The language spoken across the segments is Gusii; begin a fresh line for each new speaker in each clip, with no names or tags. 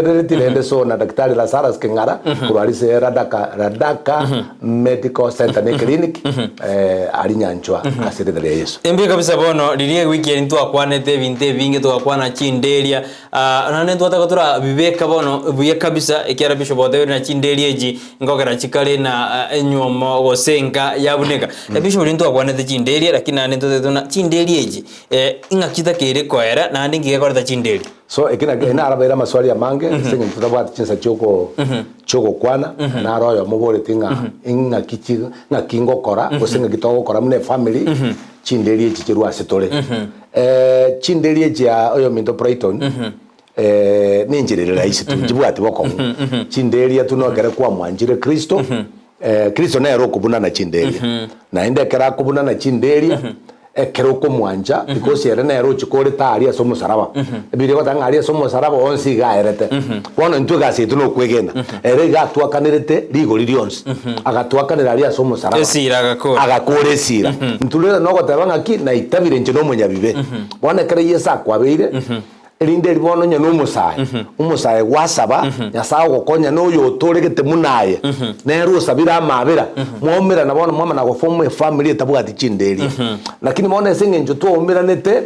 ntorigerereti rende so na Daktari Lazarus King'ara korwa aria ase Radaka Radaka Medical Centre ne Clinic eh, aria Nyanchwa ase erieta ria Yeso.
Mbuya kabisa bono riria ewiki eri ntwakwanete ebinto ebinge togakwana chinderia ah, naende ntwataka torabibeka bono buya kabisa ekiagera bishop otebire na chinderia echi nkogera chikare na enywomo gose enka yabuneka. Bishop riria ntwakwanete chinderia lakini naende ntotagete buna chinderia echi ing'aki chitakeire koera naende inki gekoreta chinderia?
So eki nakio narabaire amaswali amange ase eng'encho totabwati chinsa chioko chiogokwana, naro oyomo oboreti ng'a ing'aki chi ng'aki ngokora gose ng'aki togokora buna efamily chinderi echi chirwe ase tore. Chinderi echi aa oyominto Brighton nenchera ere rahisi tu nchibwati bokong'u. Chinderia tu nokere kwamwanchire Kristo, Kristo nere okobunana chinderia. Naende ekero akobunana chinderia, ekero okomwancha, because ere nere ochikorete aria ase omosaraba. Ebibilia egoteba ng'a aria ase omosaraba onsi iga aerete. Bono intwe egasi yaito nokwegena, ere iga atwakanerete rigori rionsi, agatwakanera aria ase omosaraba.
Esira agakora.
Agakora esira. Intwe rero nogoteba ng'aki, naitabire inche nomonyabibe. Bono ekero Yeso akwabeire, Erinde eri bono onye nomosae, omosae gwasaba, Nyasae ogokonya noyo otoregete buna aye, nere osabire amabera, mwaumerana bono mwamana goform efamily etabwati chinderia. Lakini bono ase eng'encho twaumeranete,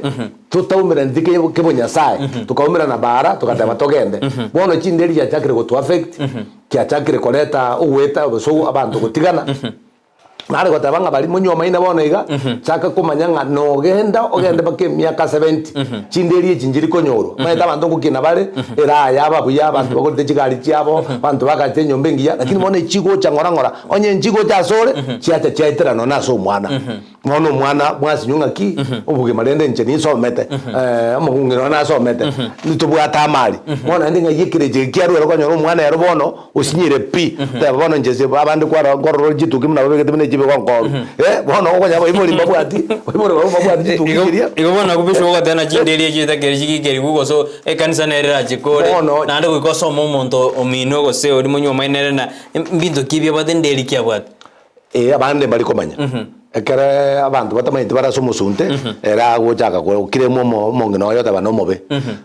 totaumeraneti ke kebonyasae, tokaumerana bara, togateba togende. Bono chinderia chiachakire goto affect, chiachakire koreta ogoeta gose abanto gotigana. Nare goteba ng'a baria monyuomaine bono iga, chaka komanya ng'a nogenda ogende mpaka emiaka 70, chinderi echi nchiri konyorwa. Omanyete abanto ngokina bare, eraha yaba buya, abanto bagorete chigari chiabo, abanto bagachete enyomba engiya, lakini bono echigocha ng'ora ng'ora, onye nchigocha asore, chiacha chiaetera nonye ase omwana. Bono omwana mwasinywa ng'aki, obogima rende inche ninsomete, omong'ina one nasomete, nitobwate amari. Bono naende ng'ai ekerecha eke kiarwere okonyora omwana ero bono, Osinyire pi, teba bono inche ase abande kwara nkorora chituki buna babegete buna echibe gonkoru. Eh, bono okonyora abaibori mbabwati, abaibori barabwo mbabwati chituki
Igo
chiria.
igo bono nabwo bishop ogoteba na chinderi echio chitakeri chigikerigwe gose ekanisa nere erachikore,
Bono-
naende goika osome omonto omino gose oria monyuomaine nere na mbinto ki ebi abwate nderi ki abwate.
Ee, abande mbari komanya. Ekero abanto batamanyeti bare ase omosunte, ere agochaka gokiremwa omo omong'ina oye oteba nomobe.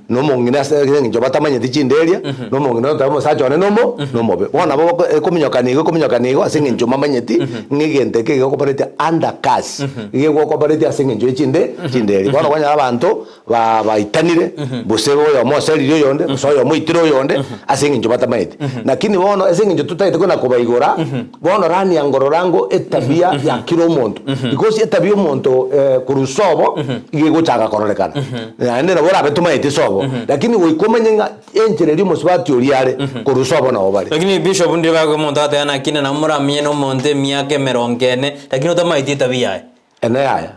Na omong'ina ase eng'encho batamanyeti chinderia, na omong'ina oye oteba omosacha one nomo nomobe. Bono nabo bako ekominyokana igo ekominyokana igo ase eng'encho mbamanyeti ng'a egento eke gegokobareti under curse, gegokobareti ase eng'encho ye chinde chinderia. Bono okonyora abanto ba baitanire, gose oyomo oseririe oyonde, gose oyomo oitire oyonde, ase eng'encho batamaeti. Lakini bono ase eng'encho totagete kona kobaigora, bono rania ngorora ngo etabia ya kera omonto, because etabia omonto korwa sobo, iga egochaka kororekana. Naende nabo orabe tomaeti sobo, lakini goika omanye ng'a enchera eria omosubati oria are, korwa sobo nabo bare.
Lakini bishop ndire bakoa omonto agateba naki nabo moramenye na omonto emiaka emerongo ene, lakini otamaeti etabia yaye.
Ene yaya.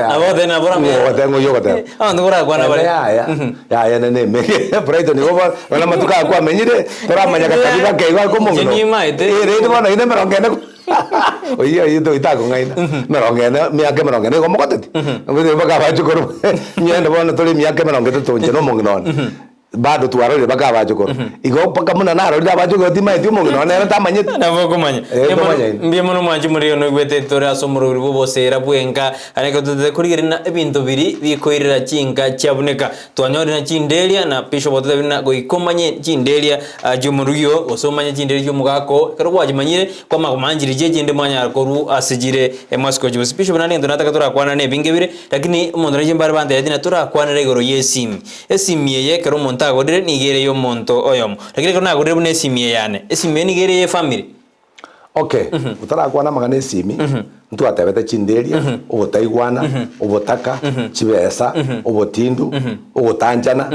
Nabo ogoteba nabo oramenye.
Ng'o ogoteba ng'o oyio ogoteba.
Abanto korakwana
Ene
bare.
yaya. Yaya ene ne emege. Brighton igo bono, bono amatuko aya kwamenyire, toramanya gatabi gake igo ake omong'ina.
Inche nimaete.
Eh, rende bono ine emerongo ene oyio oyio oyio takong'aina. Emerongo ene, emiaka emerongo ene igo mogoteti. Mpaka abachukuru, ng'ende bono tore emiaka emerongo etato inche na omong'ina one. Bado twarorire mpaka abachokoro. Igo mpaka buna narorire abachokoro timaeti omong'ina one nere tamanyeti.
Nabo okomanya.
Eh,
Mbuya mono-
tomanyaini.
Mbuya mono mwanche more noigwete tore ase omoroberi bw'oboseera bw'enka, aye ekero totete korigereria na ebinto biri bikoirera chinka chiabuneka. Twanyorire na chinderia na bishop ototebire na goika omanye chinderia ah, chi'omorugi oo, gose omanye chinderia chi'omogaka oo, ekero gwachimanyire, kwamanya komanya chiria echinde mwanyara korwa ase chire emwasiko chionsi. Bishop naende egento nataka torakwana na ebinge bire, lakini omonto nainche mbare bantebetie na torakwanera igoro y'esimi. Esimi eye ekero omonto agorire nigo ere y'omonto oyomo, lakini ekero nagorire buna esimi eye yane, esimi eye nigo ere y'efamiri.
Okay, otarakwana amang'ana esimi, ntwatebete chinderia, ogotaigwana, obotaka, chibesa, obotindu, ogotanchana,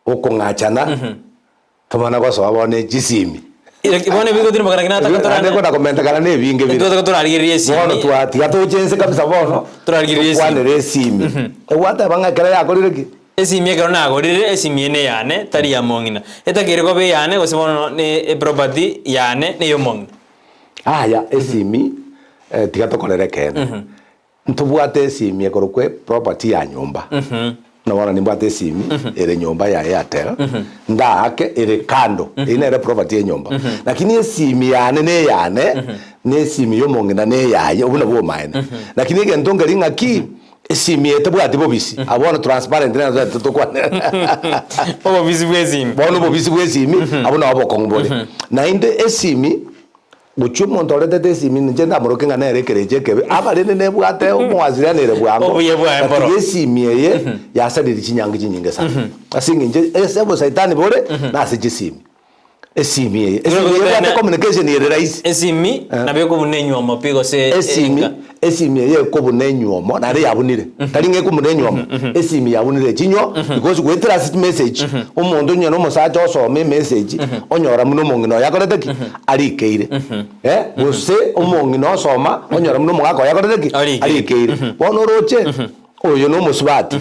okong'achana, Tomana gosoa bono echisimi.
Bono ebi gotirimboka lakini nataka
Naende
torane
kona komentekana na ebinge bire.
Twataka torarigereria esimi.
Bono twa tiga toche inse kabisa bono.
Torarigereria esimi.
Tokwanere esimi. Egwateba ng'a ekero yakorire ki?
Esimi ekero nagorire, esimi eye neyane, tari ya mong'ina. Etakeire koba eyane gose bono ne eproperty yane na eyomong'ina.
Aya esimi tiga tokorere ekeene. Ntobwate esimi ekorokwa eproperty ya nyomba. Buna bono nimbwate esimi ere nyomba ya Airtel, ndaake ere kando, eyio nere property ya enyomba. Lakini esimi yane neyane, na esimi ya omong'ina neyaye, obwo nabwo obomaene. Lakini egento nkeri ng'aki, Esimi eye tebwati bobisi, abwo bono transparent nero totagete tokwane.
Obobisi bwa esimi.
Bono obobisi bwa esimi, abwo nabo obokong'u bore. Naende esimi, gochia omonto oretete esimi inche ndamoroke ng'a nere ekerecha ekebe, aba rende nebwate omowasiliano ere bwango,
Obuya bwaye
but
mboro.
iga esimi eye yasaririe chinyangi chinyinge sana. Ase eng'encho ase obosaitani bore, nase chisimi. Esimi eye, esimi eye ebwate communication ere rahisi.
Esimi nabo ekobuna enywomo pi gose
Esimi,
enka.
esimi eye ekobuna enywomo naende yabunire, tari ng'a ekobuna enywomo, esimi yabunire chinyo because goetera ase chimessage, omonto onye na omosacha osoma emessage, onyora buna omong'ina oye akorete ki? Arikeire. Eh, gose omong'ina osoma, onyora buna omogaka oye akorete ki?
Arikeire.
Arikeire. Bono oroche, oyo na omosubati.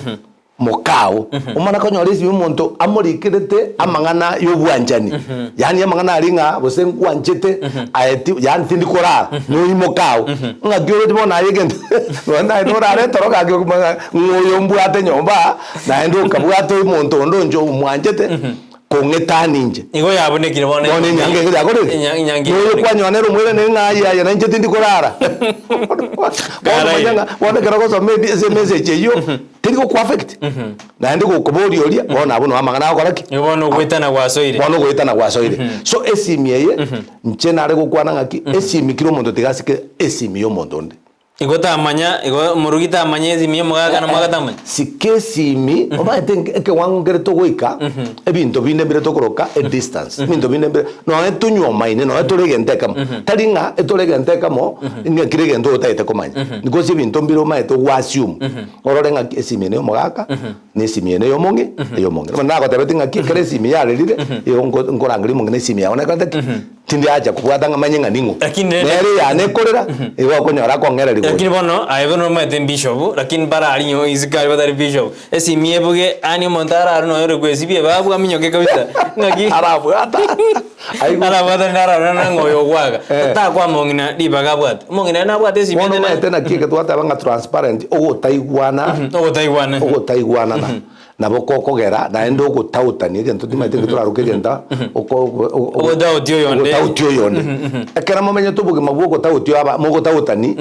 Mokao, omana konyora esimi omonto amorikerete amang'ana y'obwanchani, yaani amang'ana aria ng'a gose nkwanchete aye ti yaani tindi korara noyi mokao, ng'aki oroche bono aye egento nonye naye norare toro gaki okomanya ng'a oyo mbwate nyomba aa, naende okabwata omonto onde onche omwanchete kong'etania inche.
Igo yabunekire bono
Bono enyangi eke yakorire?
Enya- enyangi
Noyo
yabunekire.
kwanyora nere omoirane ng'a aye aye nainche tindi korara. Bono
Karaire.
manya ng'a bono ekero ogosoma ebi ase emessage eyio, teri gokoaffect. Naende gokoboria oria, bono abwo noo amang'ana agokora ki?
Igo bono ogoetana gwasoire.
Bono ogoetana gwasoire. So esimi eye, inche nare gokwana ng'aki, esimi kera omonto tiga asike esimi ya omonto onde.
Igo tamanya, igo omorugi tamanya esimi ya omogaka na omogaka tamanya.
Sika esimi, omanyete nk- ekewango nkere togoika, ebinto binde mbire tokoroka edistance, ebinto binde mbire, nonye tonywomaine, nonye tore egento ekemo, tari ng'a etore egento ekemo, ng'a kera egento otagete komanya, because ebinto mbire omanyete ogoassume, orore ng'aki esimi eye na eyomogaka, na esimi eye na eyomong'i, eyomong'ina. Bono nagotebetie ng'aki ekero esimi yarerire, igo nko nkorangeria omong'ina esimi yago nekorete ki? Tindiacha kobwata ng'a manye ng'a ning'o.
Lakini rende-
Nere eyane ekorera, igo okonyora akong'ereria gocha.
Lakini bono aye bono omanyete bishop, lakini barari nyo isiko aria batari bishop, esimi ebuge yaani omonto ararwe nonya ore kwesibia ebabu aminyoke kabisa ng'aki
Arabwata. Aigwe.
arabwata rende ararore ng'a oyo ogwaka.
Eh.
Takwa omong'ina ribaga abwate. Omong'ina ere nabwate esimi
Bono
ende
omanyete naki eke twateba ng'a transparent, ogotaigwana,
ogotaigwana.
ogotaigwanana. Nabo kokogera naende ogotautania egento timanyete nki toraroke egento oko
Ogotautia oyonde.
ogotautia oyonde. Ekero momenyete obogima bwa ogotautia aba mogotautani,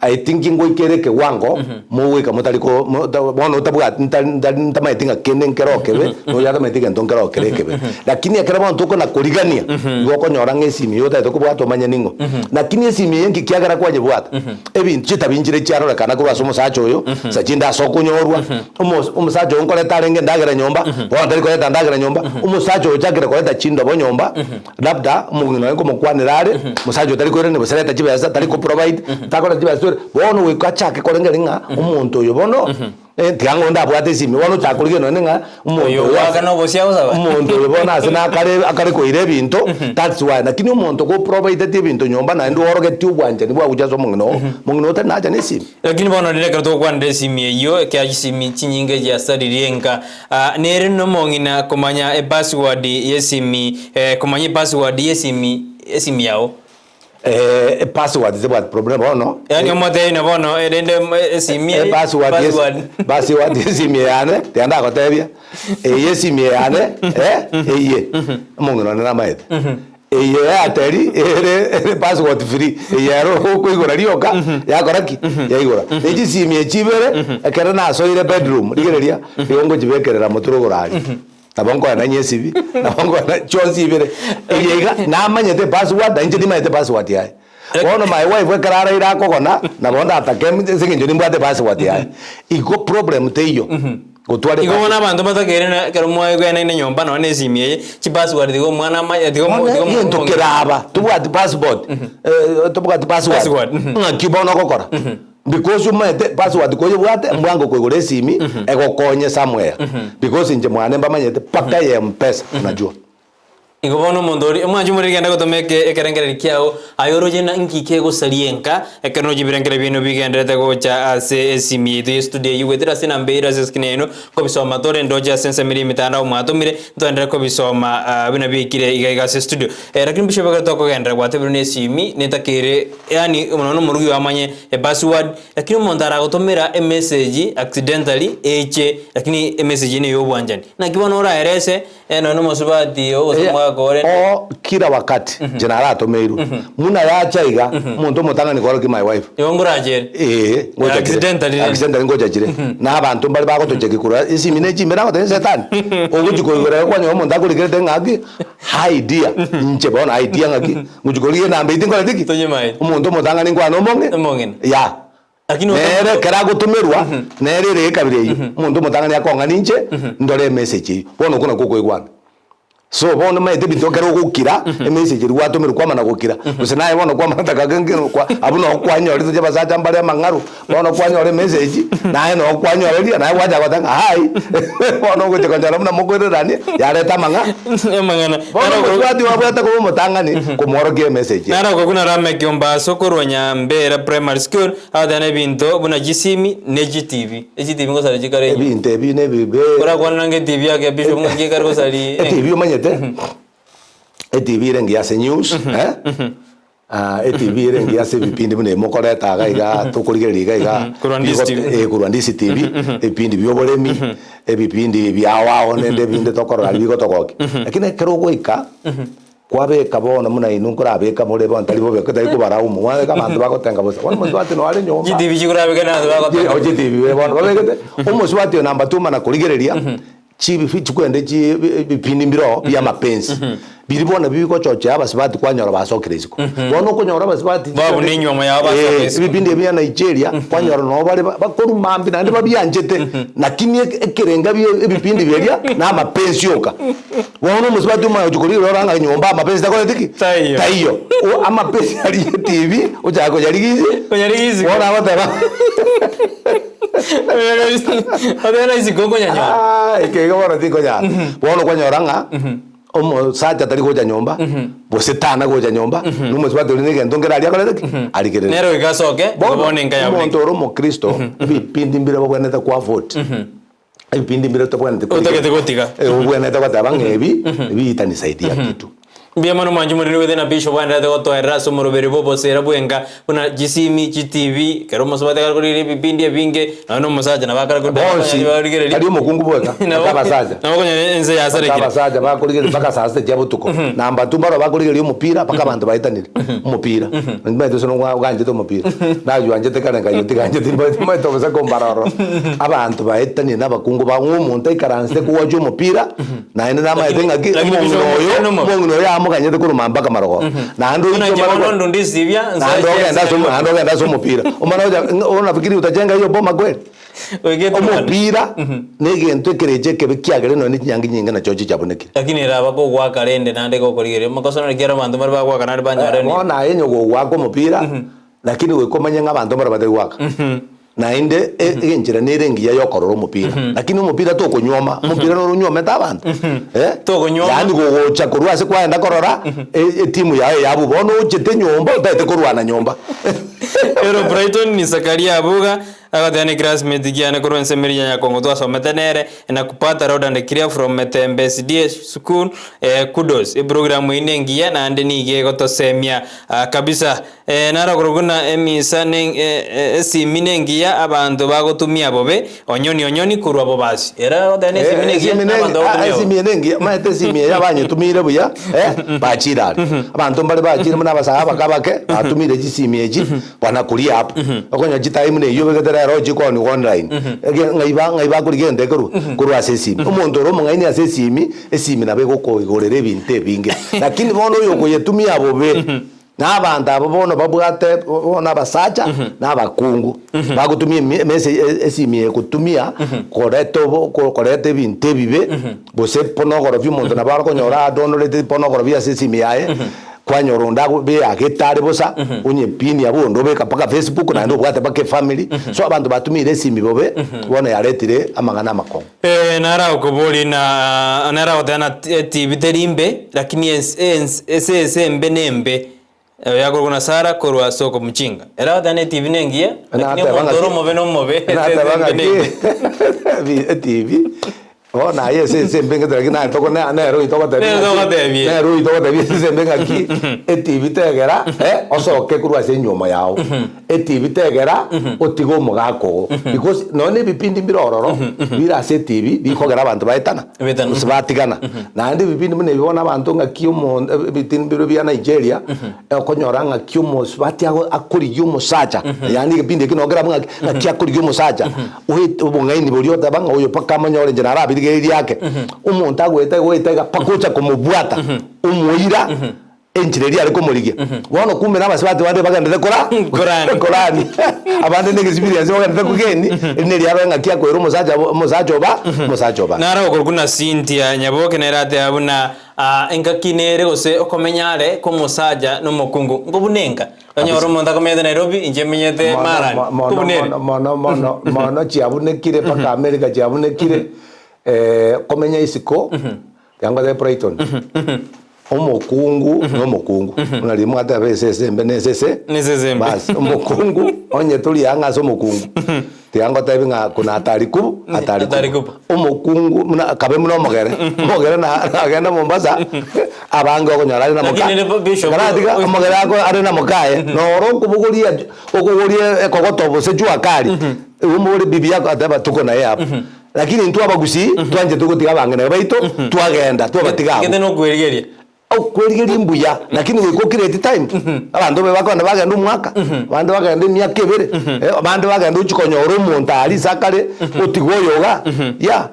I think ngoikere ekewango mogoika motari ko mo bono otabwati ntari ntari ntamanyeti ng'a kende nkero okebe, na oyo atamanyeti egento nkero okere ekebe. Lakini ekero bono tokona korigania, igo okonyora ng'a esimi eye otagete kobwata omanye ning'o. Lakini esimi eye nki kiagera kwanyebwata? Ebinto chitabi nchire chiarorekana korwa ase omosacha oyo, nsa chinde ase okonyorwa, omo omosacha oyo nkoreta arenge endagera nyomba, bono tari koreta endagera nyomba, omosacha oyo ochakire koreta chindobo nyomba, labda omong'ina oye nkomokwanera are, omosacha oyo tari koirania gose reta chibesa, tari koprovide, takoreta chibesa toire, bono goika achake korengereria ng'a omonto oyo bono. Tiga ng'a onde abwate esimi, bono ochake korigia nonye ng'a omonto
Oyo
oyo
ogoaka
ase
na obosie agosaba.
omonto oyo bono ase nakare akare koira ebinto, that's why. Lakini omonto goprovideti ebinto nyomba naende oorogetie obwanchani bwao gochia ase omong'ina oo, omong'ina oo tari nacha na esimi.
Lakini bono rende ekero togokwanera esimi eyio, ekiagera chisimi chinyinge chiasaririe enka, ah, nere nomong'ina komanya epassword yesimi, komanya epassword yesimi esimi yao.
Epassword tebwati problem bono.
Yaani omotebi na bono erende esimi eye,
Epassword yes-
password.
password esimi yane tiga ndagotebia, eye esimi yane eh, eye omong'ina one namaete. Eye ya Airtel ere ere password free, eye ero okoigora rioka yakora ki? Yaigora. Ne chisimi echi ibere, ekero nasoire bedroom rigereria, nigo ngochibekerera motwe rogoro aria. Nabo nkoenda nyesibi, nabo nkoenda chionsi ibere. Eye iga, namanyete epassword, na inche timanyete epassword yaye. Bono my wife ekero araire akogona, nabo ndatake ase eng'encho nimbwate epassword yaye. Igo problem teiyo, gotwara
Igo bono
epassword.
abanto batakeire na ekero mwaigwenaine nyomba nonya na esimi eye, chipassword tiga omwana amanye, tiga omo
Bono
tiga omo
egento
omong'ina.
keraba, tobwati passport, tobwati password,
Password,
ng'aki bono ogokora? Because omanyete password koyebwate mbwango koigora esimi egokonye somewhere because inche mwane mbamanyete mpaka ye mpesa unajua.
Igo bono omonto oria, omwanchi omoriri genda gotoma eke ekerengereri kiao, aye oroche ng'a inki kegosaria enka, ekero nochi ebirengererio biaino bigendererete gocha ase esimi yaito ye studio eyio goetera ase enamba ere ase escreen yaino, nkobisoma tore ndoche ase ensemo eria emetandao mwatomire, ntoenderere kobisoma buna biaikire iga iga ase studio. Lakini bishop ekero tokogenderera gwatebirwe na esimi, netakeire yaani nonya omorugi oyo amanye epassword, lakini omonto aragotomera emessage accidentally eche, lakini emessage eye neya obwanchani. Naki bono oraerese nonya na omosubati oo gose omogaka. bakore.
O kila wakati inche naratomeirwe muna yacha iga omonto omotang'ani korokia my wife.
Igo nkorachere.
Ee, ngocha chire.
Accidentally rende.
Accidentally ngocha chire. Na abanto mbare bagotocheki korwa esimi ne chimbe nagotebia setani, ogochi koigora iga kwanyora omonto akorikerete ng'aki, hi dear, inche bono hi dear ng'aki, ngochi korigia enamba eyio tinkoreti ki?
Tonyemaeti.
Omonto omotang'ani nkwane omong'e?
Omong'ina.
Yah.
Lakini
Nere ekero agotomerwa, nere ere ekabira eyio, omonto omotang'ani akong'ani inche, ndore emessage eyio. Bono okwo nakwo okoigwana. So bono omanyete ebinto ekero ogokira, emessage eria gwatomerwa kwamana gokira, gose naye bono kwamana taka kwa abwo noo kwanyorete inche abasacha mbare amang'aru, bono kwanyora emessage, naye noo kwanyoreria, naye gwachaka goteba ng'a hi, bono ogochia konyora buna mokoirerania, yareta amang'a.
Amang'ana.
Bono omosubati obwate koba omotang'ani, komworokia emessage eye.
Naro okwo naro ameki ombaso korwa Nyambera Primary School, Agateba nebinto buna chisimi ne chitibi. Echitibi ngosari chikare enyuma.
Ebinto ebi nebibe.
Orakwane ng'a etibi yake bishop ng'aki ekare gosari
Etibi omanyete, etibi ere engiya ase news, eh, ah, etibi ere engiya ase ebipindi buna ebi mokoreta iga iga tokorigereria iga iga,
Korwa Ndisi
bigo-
TV.
eh, korwa Ndisi TV, ebipindi bia oboremi, ebipindi bia ao ao naende ebinde tokorora aria bigotogokia. Lakini ekero ogoika. Kwabeka bono buna inwe nkorabeka more bono tari bobe tari kobaraumu mwabeka abanto bagotenga bosa bono omosubati noyo are nyomba
Chitibi chikorabeka na abanto bagotenga.
Chi- chitibi be bono babegete omosubati oyo namba two omana korigereria chibi chikwende chi ebipindi mbiroo bia amapenzi biri bono bigochochea abasubati kwanyora basokire isiko bono okonyora abasubati
Babuna enywomo yabo basoka isiko.
ebipindi ebi bia Nigeria kwanyora nabo bare bakorwa mambia naende babianchete lakini ekerenga bie ebipindi biria na amapenzi oka. Bono omosubati omanye gochia korigereria orore ng'a nyomba amapensi takoreti ki?
Taiyo.
Taiyo. O amapensi aria etibi ochaka koyarigia ise,
Koyarigia isiko.
bono agoteba
Otebe isiko okonyanyora.
Ah, eke iga bono tinkonyara. Bono kwanyora ng'a omosacha tari gocha nyomba, gose tana gocha nyomba, na omosubati oria na egento nkere aria akorete ki? Arigereria.
Nere goika asoke,
Bono,
bono enka yaboneke.
omonto ore omokristo, ebipindi mbire babwenerete koafford. Ebipindi mbire tobwenerete
Otagete gotiga.
Eh, obwenerete goteba ng'a ebi ebitanisaidia kitu.
Mbuya mono mwanche omoriri oete na Bishop aenderete gotoerera ase omoroberi bw'obosera bw'enka buna chisimi, chitibi, ekero omosubati akare korigereria ebipindi ebinge, nonya na omosacha nabo akare korigereria
Bonsi,
barigereria.
tari omokungu bweka,
Nabo
mpaka abasacha.
nabo okonyora ense
Mpaka
yasarekire.
abasacha bakorigereria mpaka saa sita chia botuko. Namba two mbaro bakorigereria omopira mpaka abanto baetanire omopira. Nimanyete ase nong'wa oganchete omopira, naywanchete kare nkayotigancheti nimanyete obosa kombara ororo. Abanto baetanie na abakungu bao ng'a omonto aikaransete kowacha omopira, naende namaete ng'aki
Lakini
omong'ina
bishop
oyo,
omong'ina omobe.
omong'ina oyo amoganyete korwa mpaka marogoba. Naende
Buna
oiche
inche
omanye
bono
ko-
ndunde esibia, nsoe
naende ogende ase
chinsemo.
naende ogende ase omopira. Omana gocha ng'a unafikiri utajenga hiyo boma kweli?
Goika eturukane.
Omopira na egento ekerecha ekebe kiagere nonya ne chinyangi nyinge nachio chichabunekire.
Lakini eraba kogoaka rende naende gokorigereria amakosa nari kera abanto mbare bagoaka naende banyora
Eh, bono aye onye gogoaka omopira, lakini goika omanye ng'a abanto mbare batari goaka. Naende e- enchera nere engiya ya okorora omopira, lakini omopira tokonywoma, omopira noro onywomete abanto eh,
Tokonywoma.
yaani gogocha korwa ase kwaenda korora, e- etimu yaye yabwo bono ochete nyomba otagete korwana nyomba.
Ero Brighton ni Zakaria Abuga agoteba ne classmate kiane korwa ensemo eria ya Nyakongo twasomete nere nakupata loud and clear from Metembe SDA school eh, kudos eprogram eye nengiya naende nigo egotosemia ah, kabisa eh, narogoro buna emisa ne eh, esimi nengiya abanto bagotumia bobe onyoni onyoni korwa bobasi ere agoteba ne esimi nengiya
Esimi
abanto bagotumia bobe.
esimi nengiya omanyete esimi eye abanyetumire buya eh, bachire are abanto mbare bachire buna abasae abake abake batumire chisimi echi Banakoria app, okonyora chitime na eyio obegete rero chikoniwa online. Ege ng'ai ba ng'ai bakorigia egento ekerwa korwa ase esimi. Omonto ore omong'aini ase esimi, esimi nabo egokoigorera ebinto ebinge. Lakini bono oyo okoyetumia bobe, na abanto aba bono babwate bono abasacha na abakungu, bagotumia emi emese esimi eye gotumia koreta obo koreta ebinto ebibe, gose pornography omonto nabo arokonyora adownloadete pornography ase esimi yaye. Kwanyora onde agobeagete are bosa, onye pin abwo onde obeka mpaka Facebook naende obwate mpaka efamily, so abanto batumiire esimi bobe, bono yaretire amang'ana amakong'u.
Eh, naragokoborie na naragoteba na etibi teri mbe, lakini ens ens esese embe nembe. Oyo akorokwa na Sara korwa ase okomochinga. Ere agoteba na etibi nengiya, lakini
Nateba
omonto ore
ng'aki
omobe nomobe, esese
nateba
embe
ng'aki
nembe.
etibi. Bono aye ase ense embe ngete lakini naye toko na- nere oyo togotebia
Nere
ng'aki,
togotebia.
nere oyo togotebia ase embe ng'aki, etibi tegera eh, osoke korwa ase enywomo yago. Etibi tegera otige omogaka oo. Because nonye na ebipindi mbire ororo, bire ase etibi, bikogera abanto baetana,
Baetana.
gose batigana. Naende ebipindi buna ebi bono abanto ng'aki omo ebipindi bire bia Nigeria, Okonyora ng'aki omosubati ago akorigia omosacha, yaani egepindi ekio nabo kerabe ng'aki, ng'aki akorigia omosacha, oete obong'aini boria oteba ng'a oyo mpaka amonyore inche narabirigereria ake. Omonto agoeta goeta iga mpaka ocha komobwata, omoira enchera eria are komorigia. Bono kumbe na abasubati bande bagenderete kora
Korani.
korani, abande na egesibiriensi bagenderete kogeni, eri neri arore ng'aki akoira omosacha omosacha oba omosacha oba.
Naro okorokwa na Cynthia Nyaboke nere ateba buna Aa, engaki nere gose okomenya are kw'omosacha na omokungu, nkobuna enka. Onyore omonto akomenyete Nairobi, inche menyete
Mono,
Marani,
mo- mono,
nkobuna ere.
mono, mono, mono, mono chiabunekire mpaka America chiabunekire, eh, komenya isiko, tiga ngotebe Brighton, omokungu na omokungu, buna riria mwateba esese embe na esese,
Na esese embe.
bas, omokungu onye tori ang'e ase omokungu, tiga ngotebi ng'a kuna hatari kubu, hatari
Hatari
kubu.
kubu.
Omokungu buna kabe buna omogere, omogere na nagenda Mombasa, abange okonyora are na moka
Lakini ne bishop-
karatiga omogere ako are na mokaye, noro okobogoria okobogoria ekogoto gose jua kali, igo omobori bibi yako ateba tuko naye hapa. Lakini intwe abagusii, twanchete gotiga abang'ina baito, twagenda twabatiga abwo.
Gete nokwerigeria.
Okwerigeria mbuya, lakini goika okireti time, abanto babe bakogenda bagenda omwaka, abande bagenda emiaka ebere, eh, abande bagenda ochia konyora omonto aria ase akare, otigwe oyo iga, yeah.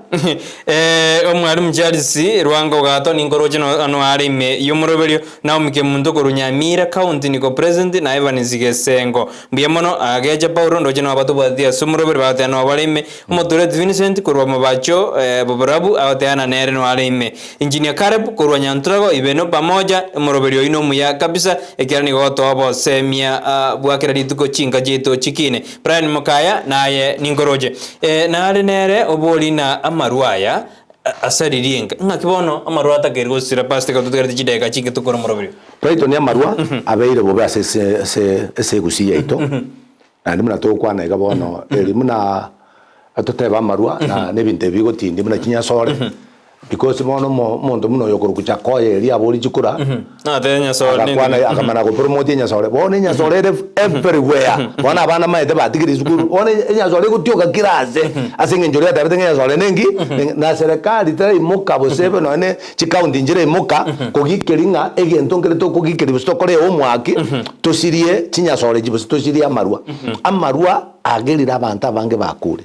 Eh, Omwalimu Charles Rwango Gato ninkoroche no ano are ime y'omoroberio, Naomi Kemunto korwa Nyamira County niko present na Evans Gesengo. Mbuya mono, Agecha Paulo ndoche nabo batobwateti ase omoroberio bagoteba nabo bare ime. Omotureti Vincent korwa Mobacho Boborabu agoteana nere noare ime. Engineer Caleb korwa Nyanturago Ibeno pamoja omoroberi oyio nomuya kabisa ekiagera nigo ogotoa obosemia bwa kera rituko chinka chiaito chikine. Brian Mokaya naye ninkoroche. Nare nere obori na amarwa aya asaririe enka. Ng'aki bono amarwa atakeire gosira pastor ekero totigarete chidakika chinke tokore omoroberi oyo.
Brighton amarwa abeire bobe ase ase ase egusii yaito. Naende buna togokwana iga bono, eri buna totebe amarwa na na ebinto ebi bigotindia buna chinyasore, because bono omo omonto buna oyo okorokwa Jakoyo eria aborie chikura,
Natebe nyasore ne
agakwana akamana gopromote enyasore. Bono enyasore ere everywhere, bono abana maete batigire esukuru, bono enyasore egotioka kera ase, ase eng'encho oria atebete ng'a enyasore nengi, na serikali teraimoka gose ebe nonye ne Chikaunti nchiraimoka kogikeria ng'a egento nkere tokogikeria gose tokore omwaki, tosirie chinyasore echi gose tosirie amarwa. Amarwa agerire abanto abange bakure.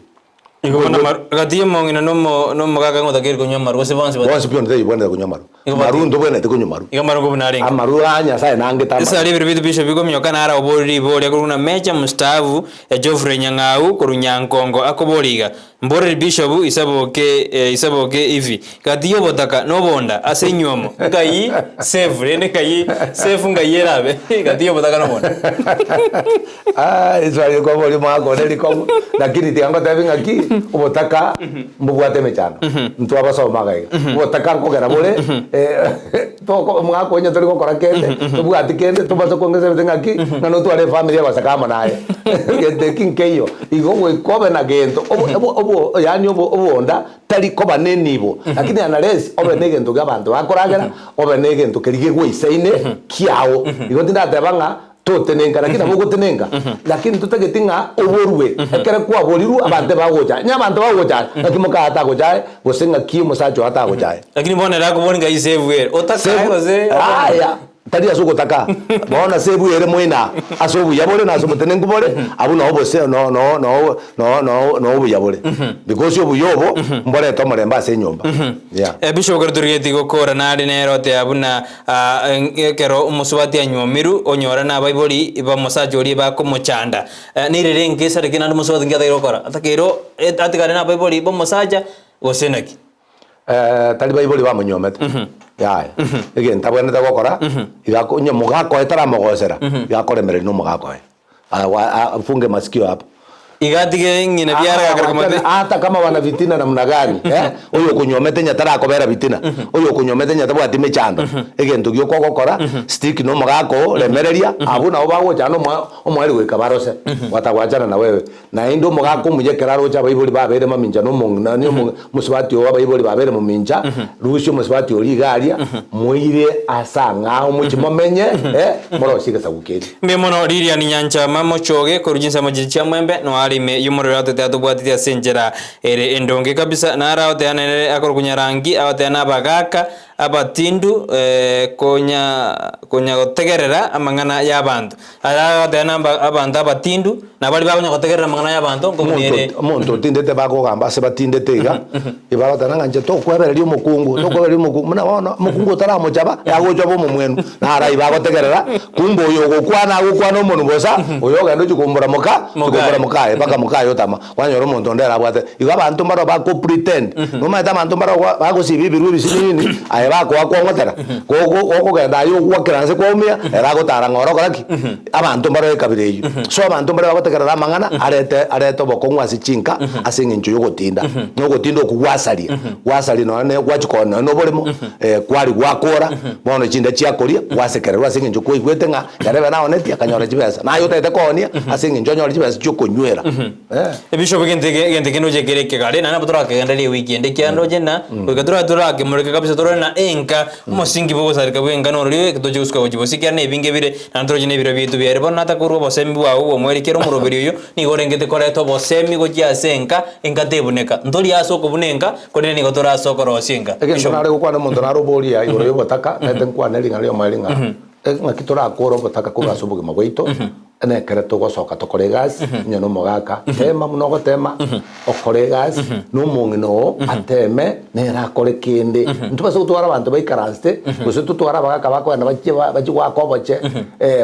Igo bono amaru gati ya omong'ina na omo na omogaka ng'a otakeire konywa amarwa gose bonsi bati.
Bonsi pi onde tayebwenerete konywa amarwa.
Igo bati.
Marwa ntobwenereti konywa marwa.
Igo amarwa buna arenge.
Amarwa a Nyasaye nangete amarwa.
Ase aria ebiro biaito bishop bikomioka naro akoboria riboria korwa buna Mecha mstaafu Geoffrey Nyang'au korwa Nyankongo akoboria iga, Mboreri Bishop isaboke isaboke hivi, gati y'obotaka na obonda ase enywomo nkai safe rende nkai safe nkai erabe gati y'obotaka na obonda.
Ah, eswali ekoboria omogaka one rikong'u, lakini tiga ngotebi ng'aki, obotaka mbobwate emechando, intwe abasoma iga iga, obotaka nkogera bore toko omogaka onye tori gokora kende, tobwati kende, tobase kong'esa ng'aki, ng'a notware efamiri egoseka amo naye, gento eki nkeiyo. Igo goika obe na gento obo obo obo yaani obo obonda tari koba nenibo, lakini unless obe na egento kia abanto bakoragera, obe na egento keria kegoisaine kiao. Igo tindateba ng'a totenenka, lakini nabo ogotenenka, lakini totageti ng'a oborwe. Ekere kwaborirwe abanto ebagocha, onye abanto bagocha aye, ng'aki moka atagocha aye, gose ng'aki omosacha oo atagocha aye.
Lakini bono ere akobori ng'ai save ere, otakae gose
Yaya, Tari ase ogotaka, bono ase ebuya ere moina, ase obuya bore na ase obotenenku bore, abwo noo obose noo noo noo noo noo noo obuya bore. Because obuya obo mborete omorembe ase enyomba. Yeah.
Bishop ekero torigetie gokora nare nere oteba buna ah, ekero omosubati anywomirwe onyora na abaibori b'omosacha oria bakomochanda. Eh, nirire enka esareke naende omosubati nki atakeire gokora? Atakeire atigare na abaibori b'omosacha gose naki?
Tari baibori bamonyuomete, yaya. Egento abwenerete gokora, iga ako onye omogaka oye taramogosera, iga akoremereria na omogaka oye. Afunge masikio hapo.
Iga atige ng'ina biara gakare komate.
Hata kama wana vitina namna gani eh, oyo okonywomete onye tarakobera bitina, oyo okonywomete onye tabwati mechando, egento gioka ogokora, stick na omogaka oo, remereria, abwo nabo bagocha ande omoa omoerio goika barose, watagwachana na wewe. Naende omogaka omuya ekero aroche abaibori babeire mamincha na omong'ina na omo omosubati oo abaibori babeire momincha, rusia omosubati oria iga aria, moire ase ang'ao mochie momenye eh, morosie egesaku keria.
Mbuya mono Lilian Nyanchama Mochoge korwa chinsemo chiria chia Mwembe noare ime y'omorero atete atobwateti ase enchera ere endonge kabisa naro agoteana nere akorokwa Nyarangi agoteana abagaka abatindu konya konya gotegerera amang'ana y'abanto aya agoteana abanto abatindu na baria bakonya gotegerera amang'ana y'abanto nkobuna ere.
Omonto otindete bakogamba ase batindete iga, ebagoteba ng'a inche tokwebereria omokungu, tokwebereria omokungu, buna bono omokungu otaramochaba, agocha obe omomwenu, naro ayio bagotegerera, kumbe oyo ogokwana agokwana omonwe bosa, oyo ogenda ochia kombora moka, kombora mokaye mpaka mokaye otama, kwanyora omonto onde ere abwate. Igo abanto mbaro bako pretend, nomanyete abanto mbaro bagosiba ebirwe ebisinini, aye bakoa kwong'otera, gogo gokogenda aye ogwakera nse kwaumia, ere agotara ng'a ore okora ki? Abanto mbare ekabira eyio. So abanto mbare bagotegerera amang'ana arete arete obokong'u ase chinka ase eng'encho y'ogotinda. Na ogotinda okwo gwasaria, gwasaria nonya ne gwachia koonia nonya na oboremo, kwari gwakora, bono chinda chiakoria, gwasekererwa ase eng'encho kwaigwete ng'a yarebe naonetie akanyora chibesa. Naye otagete koonia ase eng'encho onyore chibesa chiokonywera.
Ebishobo egento eke egento eke ndoche kere ekegare naende nabo torakegendereria ewiki ende ekiagera ndoche ng'a goika tora torakemureka kabisa torore ng'a enka omosingi bwa ogosareka bwa enka norori eke toche gosuka gochia bosio ekiagera na ebinge bire naende toroche na ebiro biaito biaere. Bono natakorwa obosemi bwao bw'omoerio kera omoroberi oyo nigo orengete koreta obosemi gochia ase enka, enka tebuneka. Ntori ase okobuna enka korende nigo tore ase okorosia enka.
Egento
Bishop.
nare gokwana omonto nare oboria igoro y'obotaka, naete nkwane ring'ana ri'omoerio ng'a ng'aki torakore obotaka korwa ase obogima bwaito. Nekero togosoka tokore egasi, onye nomogaka, tema buna ogotema, okore egasi, na omong'ina oo ateme, nere akore kende. Ntobasa gotwara abanto baikaransete, gose totware abagaka bakogenda bachie bachie goaka oboche,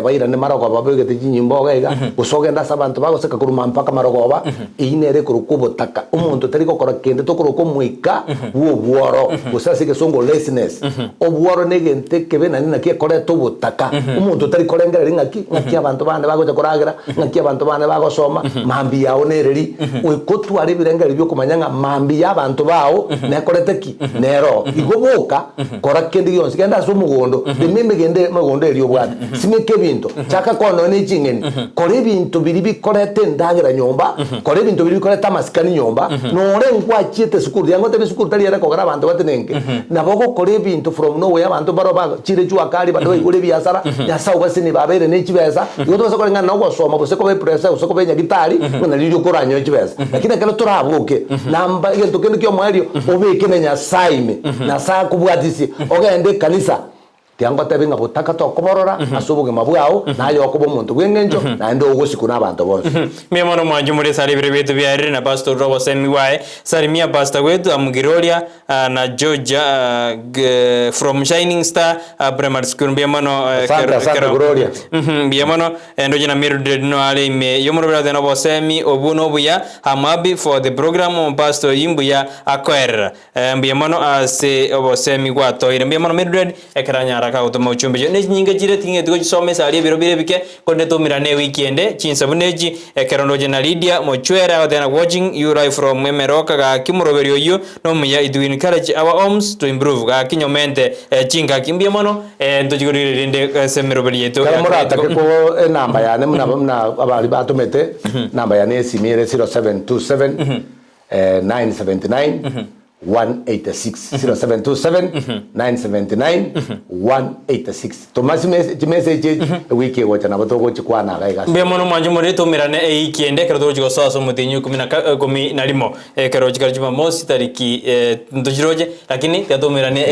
bairane marogoba babegete chinyimbo iga iga, gose ogende ase abanto bagoseka korwa mpaka marogoba, eyio nere ekorokwa obotaka. Omonto tari gokora kende tokoroka omoika bwa obworo, gose ase egesongo laziness. Obworo negento ekebe naende naki ekoreta obotaka. Omonto otari korengereria ng'aki, ng'aki abanto bande bagocha koragera, ng'aki abanto bande bagosoma, mambia yao nereri. Goika otware ebirengererio biokomanya ng'a mambia y'abanto bao nekorete ki? Nero. Igo boka, kora kende gionsi, genda ase omogondo, rema emegendo emegondo eria obwate, simeka ebinto, chaka koa nonya ne ching'eni, kora ebinto biria bikoreta endagera nyomba, kora ebinto biria bikoreta amasikani nyomba, nore ngwachiete esukuru, riango tebe esukuru tari ere kogera abanto batenenke, Nabo ogokora ebinto from nowhere abanto mbaro bachire jua kali bande baigure ebiasara, Nyasae obasenie babeire ne chibesa, igo tobasa koreng'ana na ogosoma gose koba epresa gose koba enyagitari ng'a nario riria okoranyoe chibesa. Lakini ekero toraboke namba egento kende kia omoerio obeke na Nyasae ime, Nyasae akobwatisie, ogende ekanisa, tiga ngotebie ng'a botaka tokoborora ase obogima bwao, naye okoba omonto bw'engencho naende ogosikwa na abanto bonsi.
Mbuya mono mwanche more esare ebiro biaito biarire na pastor orure obosemi bwaye. Salimia pastor gwetu amugiroria. na Georgia from Shining Star Primary School mbuya mono
Asante, asante, Gloria.
Mbuya mono ndoche na Mildred no are ime yomorobere ate nobosemi obwo nobuya I'm happy for the program omopastor oyio mbuya akoerera mbuya mono ase obosemi gwatoire mbuya mono Mildred ekero anyara kagotoma ochumbe chio ne chinyinga chire ting'eti gochisoma esari ebiro bire ebike korende toumerane ewiki ende chinsa buna echi Ekero ndoche na Lydia mochwere agoteba watching you live from Emeroka gaki omoroberi oyio nomuya it will encourage our homes to improve gaki nyomente chingaki mbuya mono ntochi korigereria rende ase emeroberi yaito
Ekero
ya
moratake
kera
ko enamba yane buna buna abari batomete, enamba yane ya esimi ere 0727 979 186 0727 979 186 Toma chimessage echi ewiki egocha nabo togochikwana iga iga ase
Mbuya mono mwanche more toumerane eiki ende ekero togochia gosoa ase omotienyi o ikomi na rimo ekero chikare jumamosi tariki ntochiroche lakini tiga toumerane.